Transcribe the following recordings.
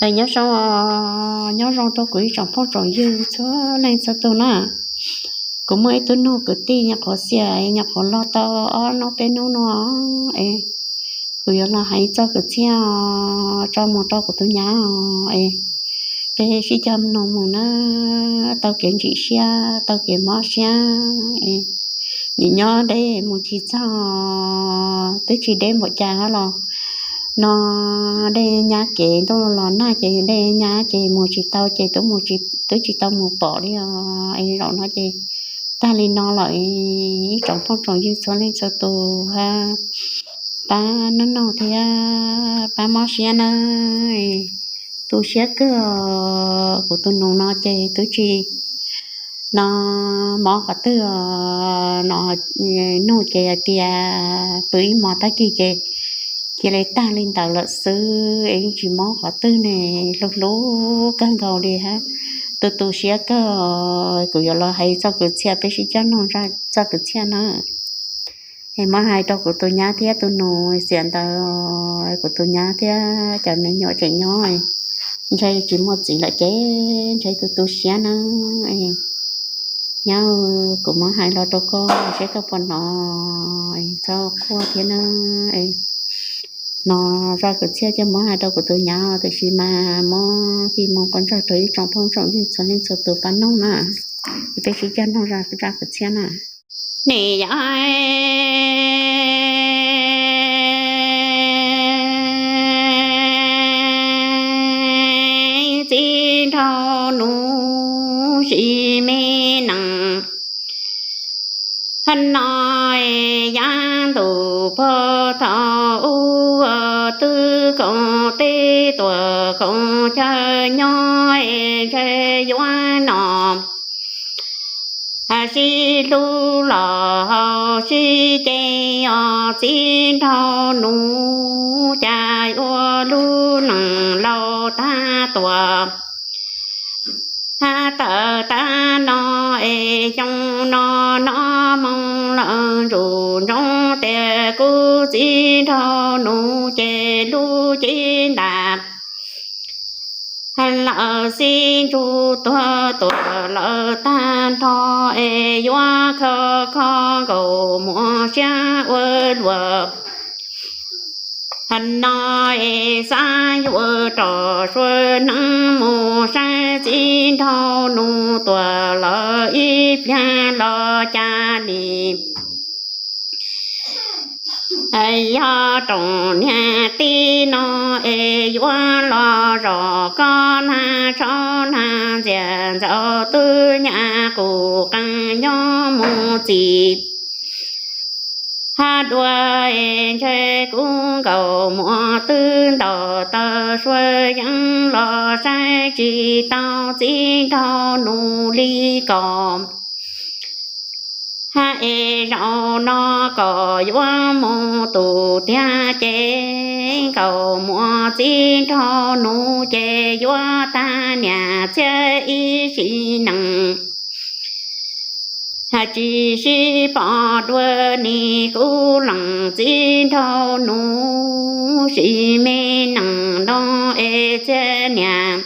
Nyob zoo, nyob zoo rau kuv ib tsoom phooj tsoom ywg txhua leej txhua tus na. Kuv muaj ib tug nug kwv tij nyuam qhuav xiam nyuam qhuav los tau ob hnub peb hnub no es kuv yuav los hais txoj kwv txhiaj tso mus rau kuv tus nyab es peb sib cog nug mus na, tau kev ntsim siab tau kev mob siab es nim nyob deb mus tsis txog, twb tsis deb npaum cas los no dej nyab kev ntuj los nag ces dej nyab ces mus tsis tau ces twb tsis tau mus pom li os. Es zaum no ces tag li no lawm, ib tsoom phooj tsoom ywg txhua leej txhua tus ha, pab nug nug thiab pab mob siab na. Tu siab kawg, kuv tus nus no ces twb tsis no mob qhov twg no, nug ces hais tias pw ib hmos tag kis ces cia li tag li ntawd lawm xwb es yeej tsis mob qhov twg ne, hlub hlub kawg nkaus li hab. Tu tu siab kawg, kuv yuav los hais txoj kwv txhiaj, peb sib cog nug txoj kwv txhiaj na. Es muab hais rau kuv tus nyab thiab tus nus xiam ntawd, kuv tus nyab thiab cov me nyuam tseem nyob, ntshe tsis muaj txiv lawm ces ntshe tu tu siab na. Nyab, kuv muab hais los rau koj seb koj puas hnov, txhob quaj thiab na. No zaj kwv txhiaj ces muab hais rau kuv tus nyab, tiam sis mas muab fij mus quaj ntsog rau ib tsoom phooj tsoom ywg txhua leej txhua tus pab nug na. Peb sib cog nug zaj kwv txhiaj na. Nim yog txiv nraug nus sis me nees no, yav ntuj puag thaum ub twb koom teb tuaj koom chaw nyob es ntshe yuav no sib hlub los sib ce os txiv nraug nus, cas yuav lub neej laus tag tuaj tawm tag no es xyoo no no moog lawm ntsum ntsoov tias kuv txiv nraug nus ces lub cev ntam lawm xib ntsug tuag tuam lawm tag nrho es yuav kho kho nkaus muaj siab ua luaj no es xav yuav rov suav neeb mus saib txiv nraug nus tuaj lawm ib pliag los cas nim yog rooj niag tib no es yuav los zov koj nag tshauv nag ntxias ntxaus twb nyam qus qees nyob mus txim hab dua es ntshe kuv nkaus muaj twb ntaus taw suav yeeb los saib tsis tau txiv nraug nus li ko. Hab es zaum no kom yuav mus tus tiag ces nkaus muaj txiv nraug nus ces yuav tag niam txiag ib sim neej. Hab tsis sib pom dua nim kuv leej txiv nraug nus sis me neej no es txiag niam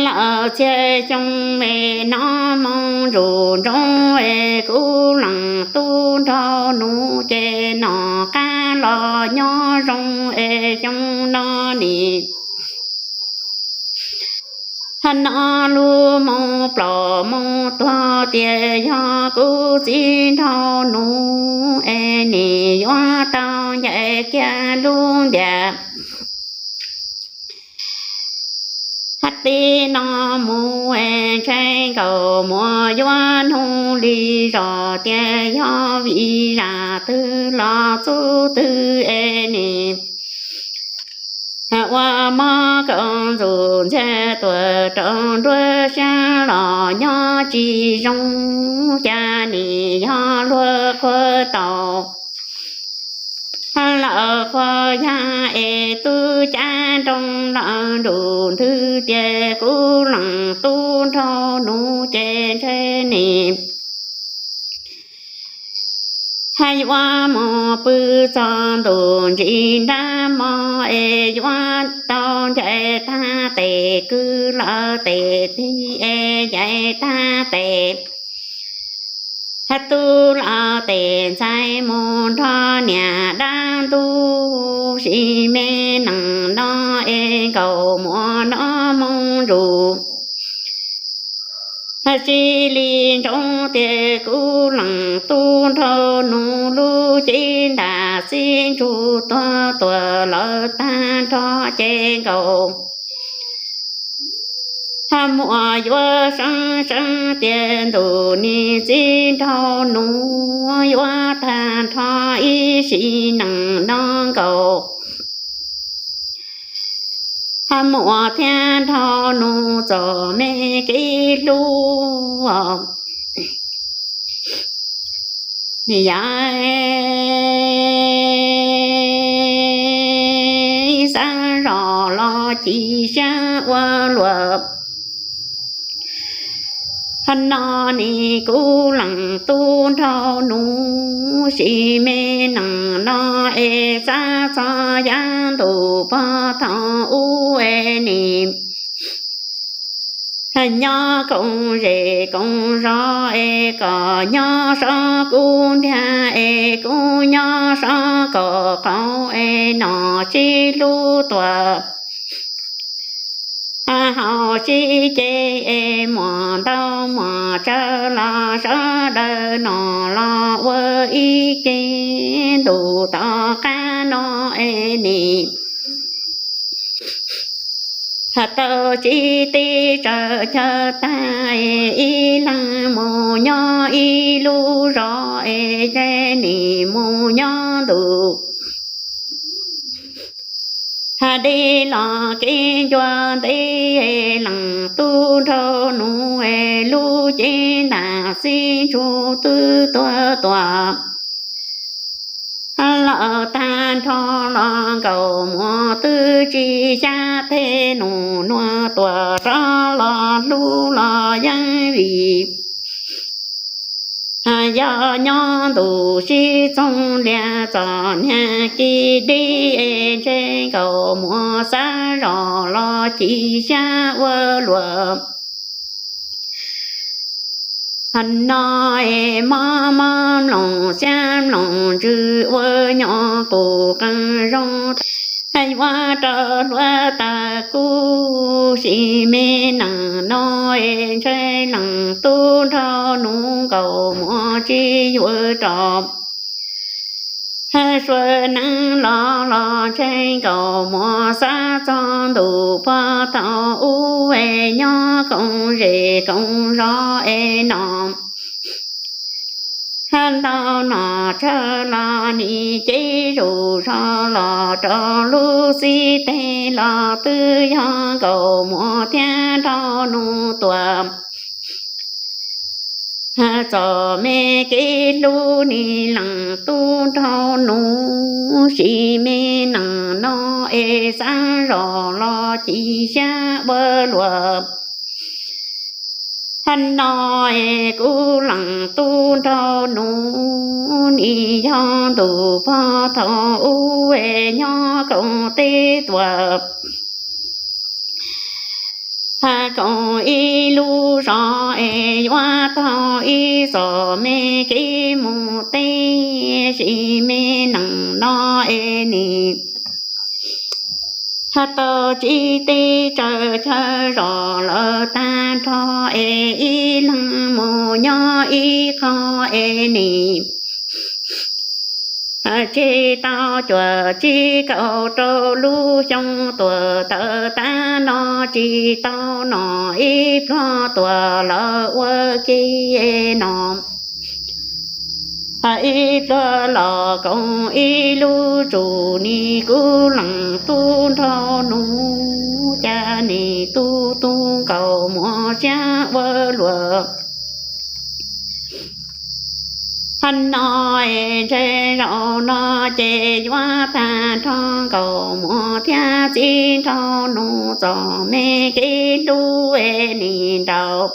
lawm txhiaj xyoo es no moog ntsum ntsoov es kuv leej tub nraug nus ces nom qab los nyob zoo es xyoo no nim hab no lub moo plaub moo tuag tias yog kuv txiv nraug nus es nim yuav tau ncaim kiag lub ntiag hab tib no mus es ntshe nkaus muaj yuav nug li zog tias yog vim zaj twg los txuj twg es nim ua mob kaus ntxuj ntxiag tuaj rau nruab siab los nyob tsis zoo, cas nim yog luag qhuas tau lawm qhuas yag es tub cav nroo lawm nruj ntwg tias kuv leej tub nraug nus ces ntshe nim Hab yuav mus pw txog ntuj ntsis nrab mog es yuav tau ncaim tag tes kwv lawm tes tig es ncaim tag tes tub lawm tes ntxhais mus nrog niam dab ntub sis me nees no es nkaus muaj no moo zus. Hab tsis li ntsoov tias kuv lees tub nraug nus lub cev ntam xib ntsug tuag tuag lawm tag nrho ces nkaus hab muaj yuav seeb seeb tias ntuj nim txib nraug nus yuav tag nrho ib sim neej no nkaus hab muaj thiab nraug nus txom me kev hlub. Yam xav zos los chim siab ua luaj. Hab no nim kuv lees tub nraug nus sis me nees no es xav txog yav ntuj pog thaum ub es nim nyob koom zej koom zos es kom nyob sob kub ntiag es kuv nyob sob kom qaug es nom sib hlub tuaj hab haus sib ce es muaj ntau muaj tsawg los sawv daws nom los ua ib ke ntuj tom qab no es nim hab tau tsis teb tsaws chaw tag es ib leeg mus nyob ib lub zos es ntshe nim mus nyob ntuj hab deb los kev ncua ntev es lees tub nraug nus es lub cev ntam xib ntsug twb tuag tuaj hab lawm tag nrho los nkaus muaj twb tsis xyab teb nus nuav tuaj rov los hlub los yeej vim hab yog nyob ntuj sib txoog liag txom nyem kis dib es ntshe nkaus muaj xav zos los chim siab ua luaj. Hab no es mob mob mloog xiab mloog ntsws ua nyob qus qee zoo hab yuav rau hluav taws kub sis me nees no es ntshe lees tub nraug nus nkaus muaj tsis yuav rau hab sua neeb los los ntshe nkaus muaj xav txog ntuj pog thaum ub es nyob koom zej koom zos es nom hab ntau nom tsawg los nim cev zuj zog los rau lub xib teg los twb yog nkaus muaj thiab nraug nus tuaj hab txom me kev hlub nim lees tub nraug nus sis me nees no es xav zos los chim siab ua luaj. Hab no es kuv lees tub nraug nus nim yog ntuj pog thaum ub es nyob koom teb tuaj hab koom ib lub zos es yuav taug ib txoj me kev mus teb sis me nees no es nim hab tau tsis teb tsaws chaw zos lawm tag nrho es ib leeg mus nyob ib qho es nim tseg tau cuaj tsib kaum rau lub xyoo tuaj tawm tag no tsis tau nom ib pluag tuaj lawm ua ke nom ib pluag los koom ib lub tsum nim kuv lees tub nraug nus cas nim tub tub nkaus muaj siab ua luaj. Hab no es ntshe zaum no ces yuav tag nrho nkaus muaj thiab txiv nraug nus txom me kev hlub es nim nraud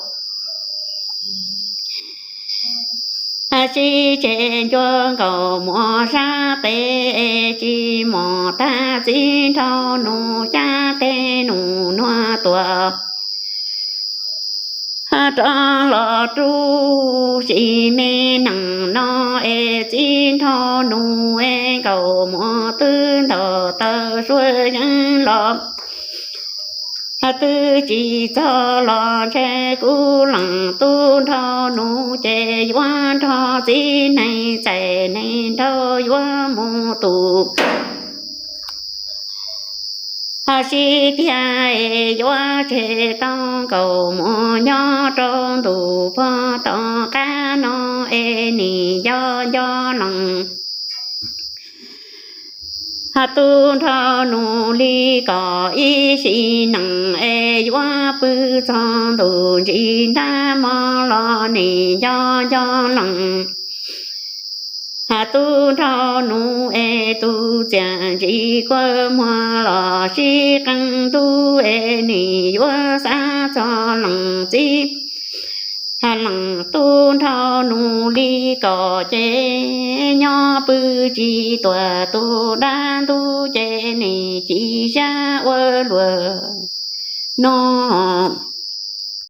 Sib tseg ncua nkaus muag sab tes, tsis mos tag txiv nraug nus xyab tes nus nuag tuag rov los rub sim me nees no es txiv nraug nus es nkaus muag twb ntaus taw suab yeeb los twb tsis txog los ntshe kuv lees tub nraug nus ces yuav nrog txiv nees txais nees nraug yuav mus tus sib tiag es yuav tseg tau nkaus muag nyob rau ntu puag tom qab no es nim nco nco lees tub nraug nus li kom ib sim nees es yuav pw txog ntu ntsis nrab mog los nim nco nco lees tub nraug nus es tus txiaj ntsim kua muag los sib qee ntub es nim yuav xav txog lees txiv lees tub nraug nus li kom ces nyob pw tsis tuam tus dab ntub ces nim ci sab ua luag no